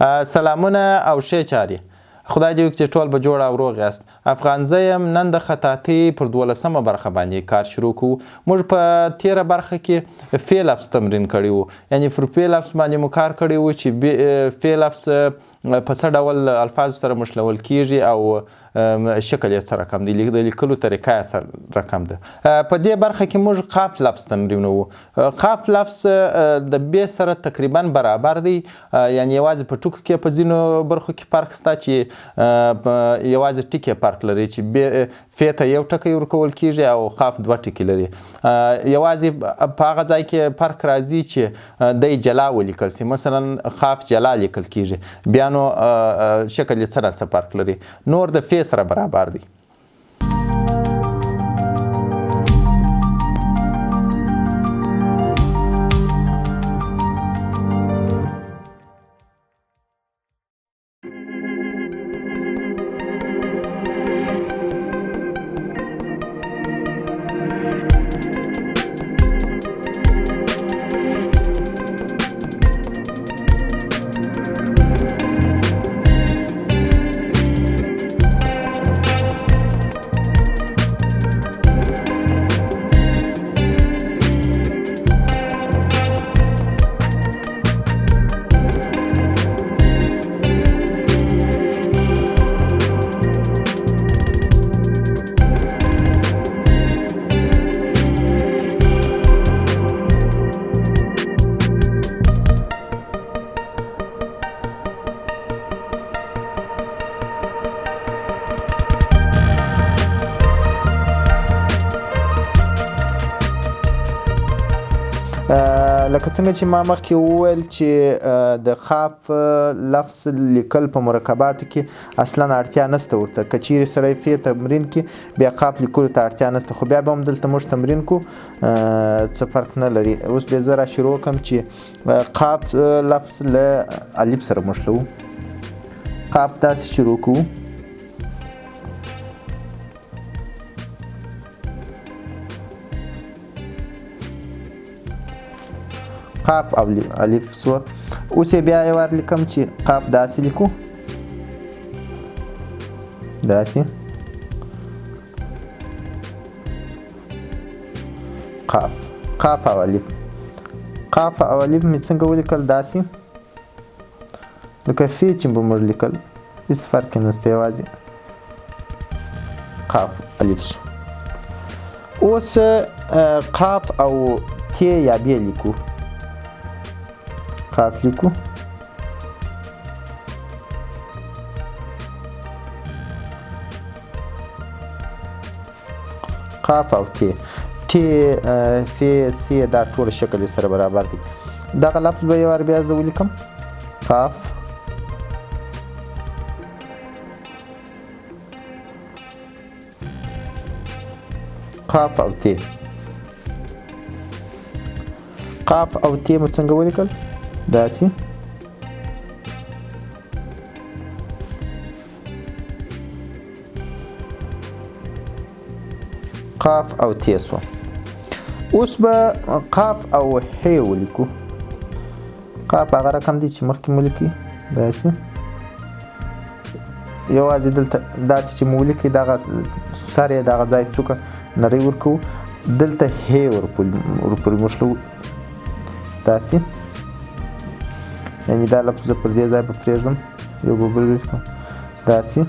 سلامونه او ښې چارې. خدای دې وکړي چې ټول به جوړ او روغ یاست. افغان زه یم. نن د خطاطۍ پر 12مه برخه باندې کار شروع کوو. موږ په تیره برخه کې فی لفظ تمرین کړی وو، یعنی پر فی لفظ باندې مو کار کړی وو چې فی لفظ په څه ډول الفاظ سره مښلول کیږي او شکل یې څه رقم دی، د لیکلو طریقه یې څه رقم ده. په دې برخه کې موږ قاف لفظ تمرینوو. قاف لفظ د بې سره تقریبا برابر دی، یعنی یوازې په ټکو کې په ځینو برخو کې فرق شته چې یوازې ټکي فرق لري، چې فې ته یو ټکی ورکول کیږي او قاف دوه ټکي لري. یوازې په هغه ځای کې فرق راځي چې دی جلا ولیکل شي، مثلا قاف جلا لیکل کیږي، بیا نو شکل یې څه نا څه فرق لري، نور د فې سره برابر دی. لکه څنګه چې ما مخکې وویل چې د قاف لفظ لیکل په مرکباتو کې اصلا اړتیا نشته ورته. که چیرې سړی فې تمرین کې بیا قاف لیکلو ته اړتیا نشته، خو بیا به هم دلته موږ تمرین کو، څه فرق نه لري. اوس به زه را شروع کړم چې قاف لفظ له الف سره مښلوو. قاف داسې شروع کوو، قاف او الف سوه. اوس یې بیا یو وار لیکم چې قاف داسې لیکو، داسې قاف، قاف او الف. قاف او الف مې څنګه ولیکل؟ داسې لکه فې چې به موږ لیکل، هېڅ فرق یې نشته، یوازې قاف الف سو. اوس قاف او ت یا بې لیکو. قاف لیکو، قاف او ت، ت ف س دا ټول شکل یې سره برابر دی. دغه لفظ به یو وار بیا زه ولیکم، قاف قاف او ت. قاف او ت مو څنګه ولیکل؟ داسې قاف او ت سوه. اوس به قاف او ح ولیکو. قاف هغه رقم دی چې مخکې مو لیکي، داسې یوازې دلته داسې چې مو ولیکي دغه سر یې دغه ځای څوکه نری ورکوو، دلته ح ورپورې مښلوو داسې. یعنی دا لفظ زه پر دې ځای به پرېږدم، یو به بل ولیکم داسې.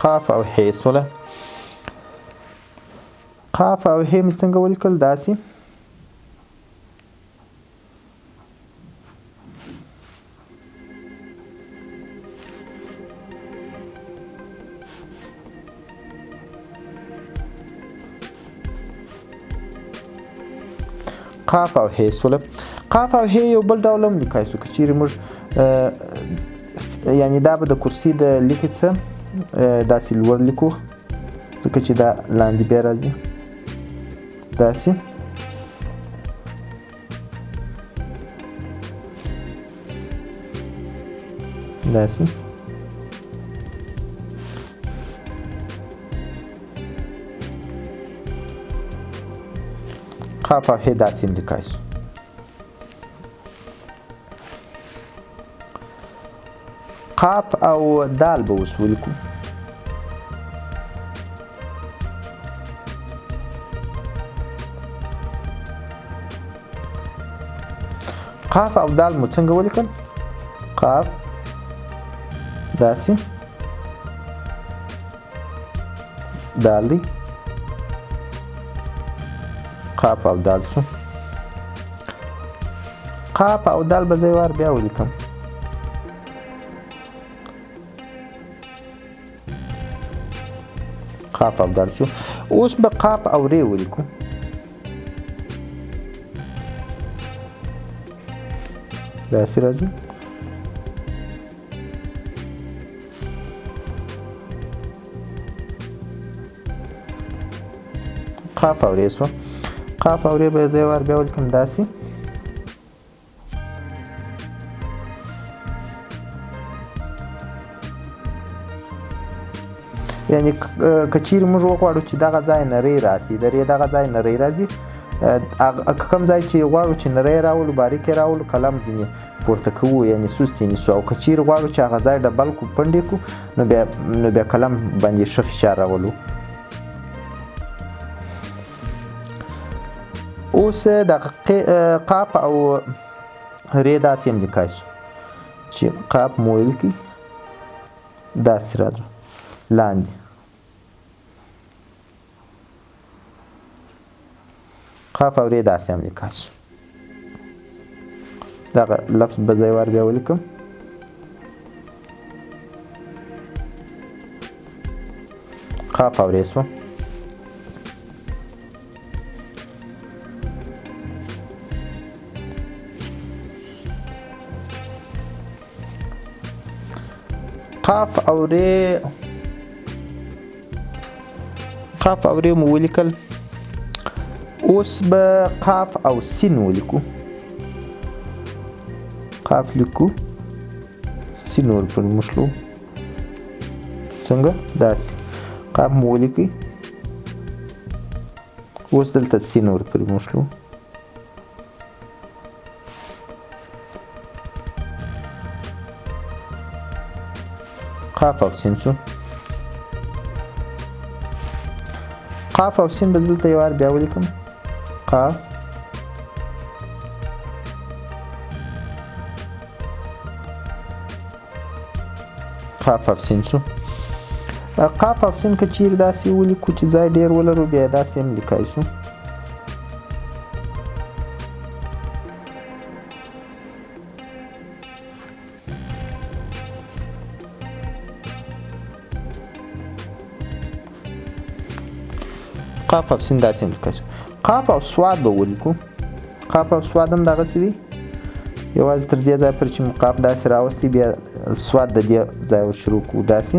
قاف او ح سوله. قاف او ح مې څنګه ولیکل؟ داسې قاف او ح سوله. قاف او ح یو بل ډول هم لیکای سو، که چیرې موږ یعنی دا به د کرسي د لیکې څه داسې لوړ لیکو، ځکه چې دا لاندې بیا راځي داسې. داسې. قاف او هې داسې هم لیکای شو. قاف او دال به اوس ولیکو. قاف او دال مو څنګه ولیکل؟ قاف داسې، دال دی، قاف او دال شو. قاف او دال به زه یو وار بیا ولیکم. قاف او دال شو. اوس به قاف او ری ولیکو. داسې راځو. قاف او ری شوه. قاف او ری به زه یو وار بیا ولیکم داسې. یعنی که چیرې موږ وغواړو چې دغه ځای نری راسي، د ری دغه ځای نری راځي، کوم ځای چې غواړو چې نری راولو، باریک یې راولو، قلم ځینې پورته کوو، یعنی سست یې نیسو. او که چیرې غواړو چې هغه ځای ډبل کو، پنډ یې کړو، نو بیا قلم باندې ښه فشار راولو. اوس دغه قاف او ری داسې هم لیکای شو چې قاف مو ولیکئ، داسې راځو لاندې. قاف او ری داسې هم لیکای شو. دغه لفظ به زه یو وار بیا ولیکم. قاف او ری شوه. قاف او ری، قاف او ری مو ولیکل. اوس به قاف او سین ولیکو. قاف لیکو، سین ورپورې موښلو. څنګه؟ داسې قاف مو ولیکئ. اوس دلته سین ورپورې موښلو. قاف او سین شو. قاف او سین به دلته یو وار بیا ولیکم. قاف قاف او سین شو. قاف او سین که چیرې داسې ولیکو چې ځای ډېر ولرو، بیا یې داسې هم لیکای شو. قاف او سین داسې هم لیکای شو. قاف او سواد به ولیکو. قاف او سواد هم دغسې دی، یوازې تر دې ځای پورې چې مو قاف داسې راوستی، بیا سواد د دې ځای ور شروع کړو داسې.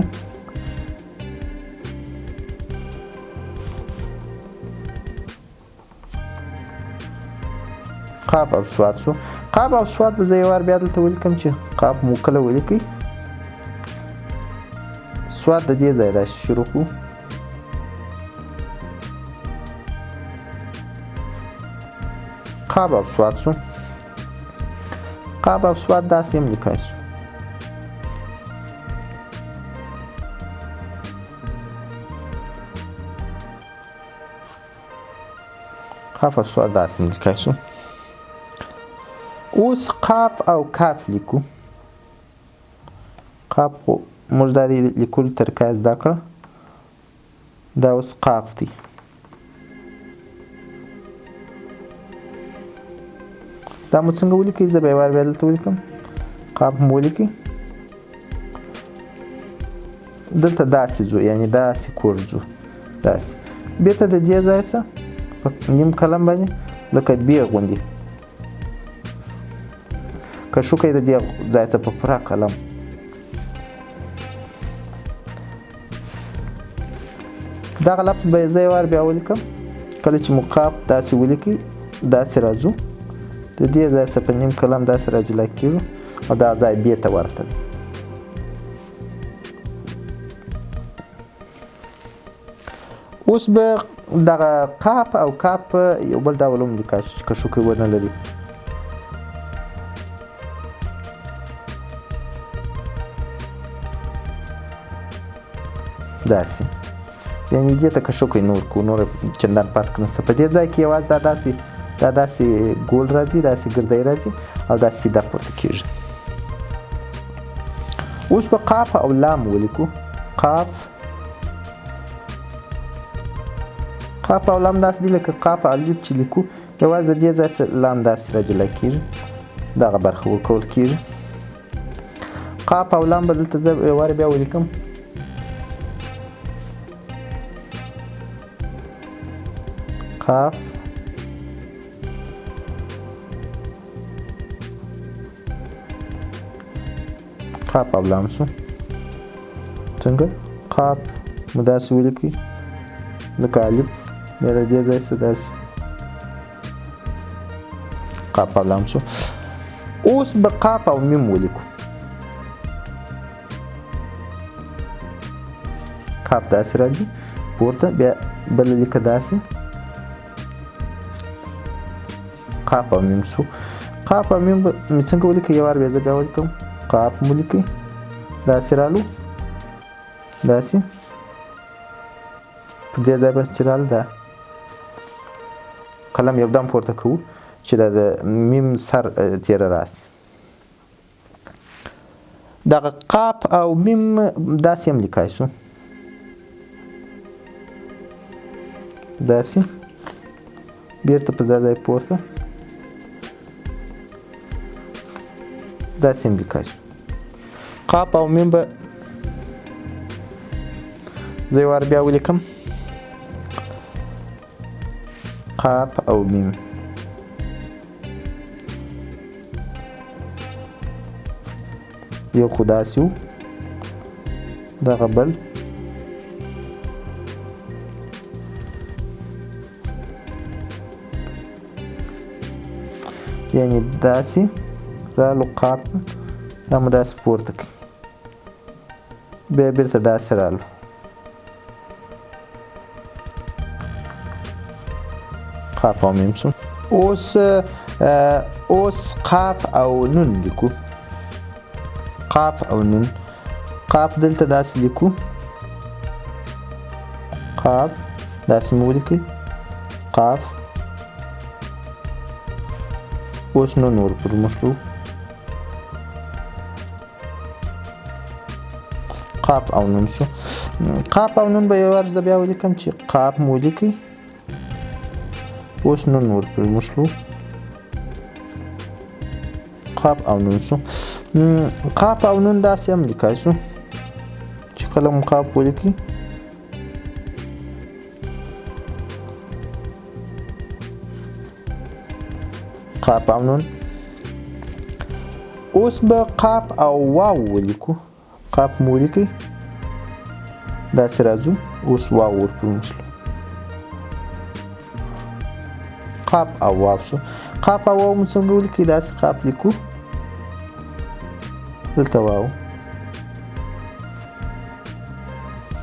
قاف او سواد شو. قاف او سواد به زه یو وار بیا دلته ولیکم چې قاف مو کله ولیکئ، سواد د دې ځای داسې شروع کړو. قاف او سواد شو. قاف او سواد داسې هم لیکای شو. قاف او سواد داسې هم لیکای شو. اوس قاف او کاف لیکو. قاف خو موږ دا د لیکلو طریقه زده کړه، دا اوس قاف دی. دا مو څنګه ولیکئ؟ زه به یو وار بیا دلته ولیکم. قاف مو ولیکئ، دلته داسې ځو، یعنی داسې کوږ ځو، داسې. بیرته د دې ځای څخه په نیم قلم باندې لکه بې غوندې که شوکی د دې ځای څخه په پوره قلم دغه لفظ به زه یو وار بیا ولیکم. کله چې مو قاف داسې ولیکئ، داسې راځو، د دې ځای څخه په نیم قلم داسې راجلا کېږو او دا ځای بې ته ورته دی. اوس به دغه قاف او کاف یو بل ډول هم لیکای شو چې کشوکی ونه لري. داسې یعنې دې ته کشوکی نور کو، نور چندان فرق نشته. په دې ځای کې یوازې دا داسې ګول راځي، داسې ګردی راځي او داسې سیده پورته کېږي. اوس به قاف او لام ولیکو. قاف قاف او لام داسې دي لکه قاف الف چې لیکو، یوازې د دې ځای څخه لام داسې راجلا کېږي، دغه برخه ورکول کېږي. قاف او لام به دلته زه یو وارې بیا ولیکم. قاف قاف او لام شو. څنګه؟ قاف مو داسې ولیکئ لکه الف، بیا د دې ځای څخه داسې قاف او لام شو. اوس به قاف او میم ولیکو. قاف داسې راځي پورته، بیا بله لیکه داسې قاف او میم شو. قاف او میم به مې څنګه ولیکئ؟ یو وار بیا زه بیا ولیکم. قاف مو ولیکئ، داسې رالو، داسې په دې ځای باندې چې رالو دا قلم یو دم پورته کوو چې دا د میم سر تېره راسي. دغه قاف او میم داسې هم لیکای شو، داسې بیرته په دا ځای پورته داسې هم لیکای شو. قاف او میم به زه یو وار بیا ولیکم. قاف او میم یو خو داسې و، دغه بل یعنې داسې رالو قاف، دا مو داسې پورته کړي، بیا بیرته داسې رالو. قاف او میم شو. اوس قاف او نون لیکو. قاف او نون، قاف دلته داسې لیکو، قاف داسې مو ولیکئ، قاف. اوس نون ورپورې موښلو، قاف او نون شو. قاف او نون به یو وار زه بیا ولیکم چې قاف مو ولیکئ، اوس نون ورپورې موښلو، قاف او نون شو. قاف او نون داسې هم لیکای شو چې کله مو قاف ولیکئ قاف او نون. اوس به قاف او واو ولیکو. قاف مو ولیکئ، داسې راځو، اوس واو ورپورې موښلو، قاف او واو شو. قاف او واو مو څنګه ولیکئ؟ داسې قاف لیکو، دلته واو،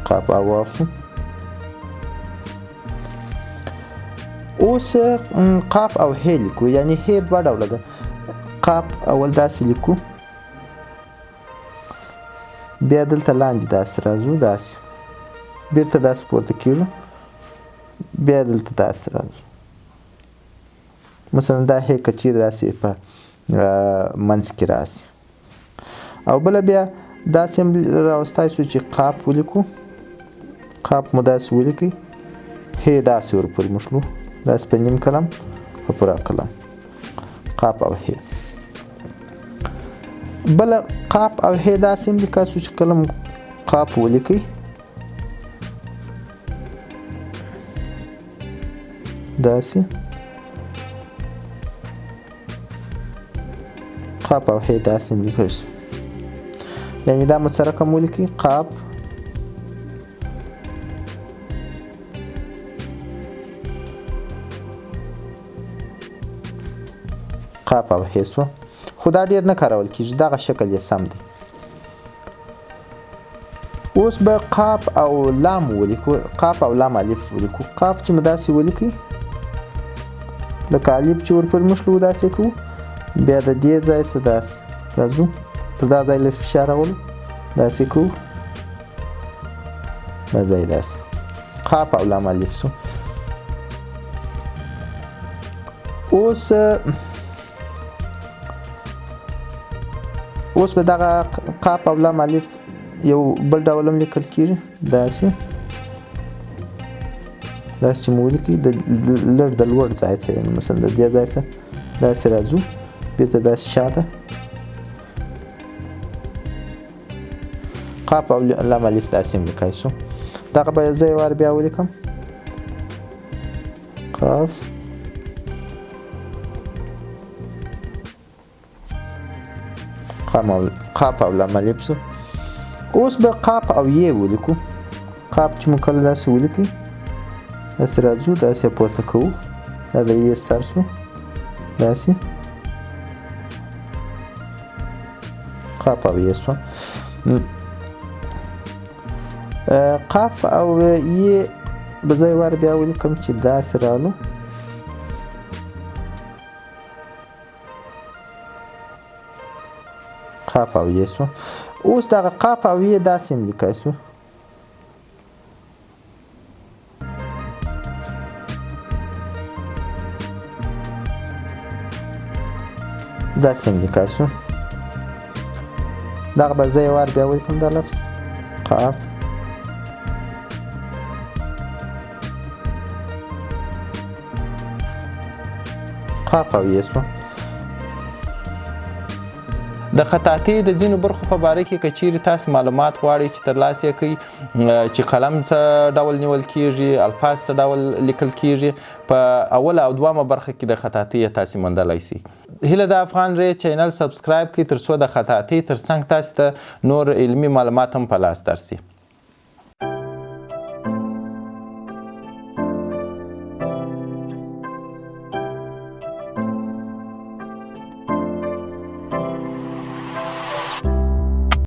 قاف او واو شو. اوس قاف او هې لیکو، یعنې هې دوه ډوله ده. قاف اول داسې لیکو، بیا دلته لاندې داسې راځو، داسې بیرته داسې پورته کېږو، بیا دلته داسې راځو. مثلا دا هې که چیرې داسې په منځ کې راسي. او بله بیا داسې هم راوستای شو چې قاف ولیکو، قاف مو داسې ولیکئ، هې داسې ورپورې موښلو، داسې په نیم قلم په پوره قلم، قاف او هې. بله قاف او هې داسې هم لیکای شو چې کله مو قاف ولیکئ، داسې قاف او هې داسې هم لیکای شو. یعنې دا مو څه رقم ولیکئ؟ قاف قاف او هې شوه. خو دا ډېر نه کارول کېږي، دغه شکل یې سم دی. اوس به قاف او لام ولیکو، قاف او لام الف ولیکو. قاف چې مو داسې ولیکئ لکه الف چې ورپورې مښلو داسې کوو، بیا د دې ځای څه داسې راځو، پر دا ځای لږ فشار راولو، داسې کوو، دا ځای داسې قاف او لام الف سو. اوس اوس به دغه قاف او لام الف یو بل ډول هم لیکل کېږي، داسې داسې چې مو ولیکي د لږ د لوړ ځای څخه، یعنې مثلا د دې ځای څخه داسې راځو، بېرته داسې شاته قاف او لام الف داسې هم لیکای سو. دغه به زه یو وار بیا ولیکم، قاف قاف او لام الف سو. اوس به قاف او یې ولیکو. قاف چې مو کله داسې ولیکي داسې راځو، داسې پورته کوو، دا د یې سر سو، داسې قاف او یې سوه. قاف او یې به زه یو وار بیا ولیکم چې داسې رالو، قاف او یې سوه. اوس دغه قاف او یې داسې هم لیکای سو، داسې هم لیکای سو. دغه به زه یو وار بیا ولیکم دا لفظ قاف قاف او یې سوه. د خطاطۍ د ځینو برخو په باره کې که چیرې تاسې معلومات غواړئ چې ترلاسه یې کړئ، چې قلم څه ډول نیول کیږي، الفاظ څه ډول لیکل کیږي، په اوله او دوامه برخه کې د خطاطۍ یې تاسې موندلی شئ. هیله د افغان ری چینل subscribe کړئ تر څو د خطاطۍ ترڅنګ تاسې ته نور علمي معلومات هم په لاس درشي.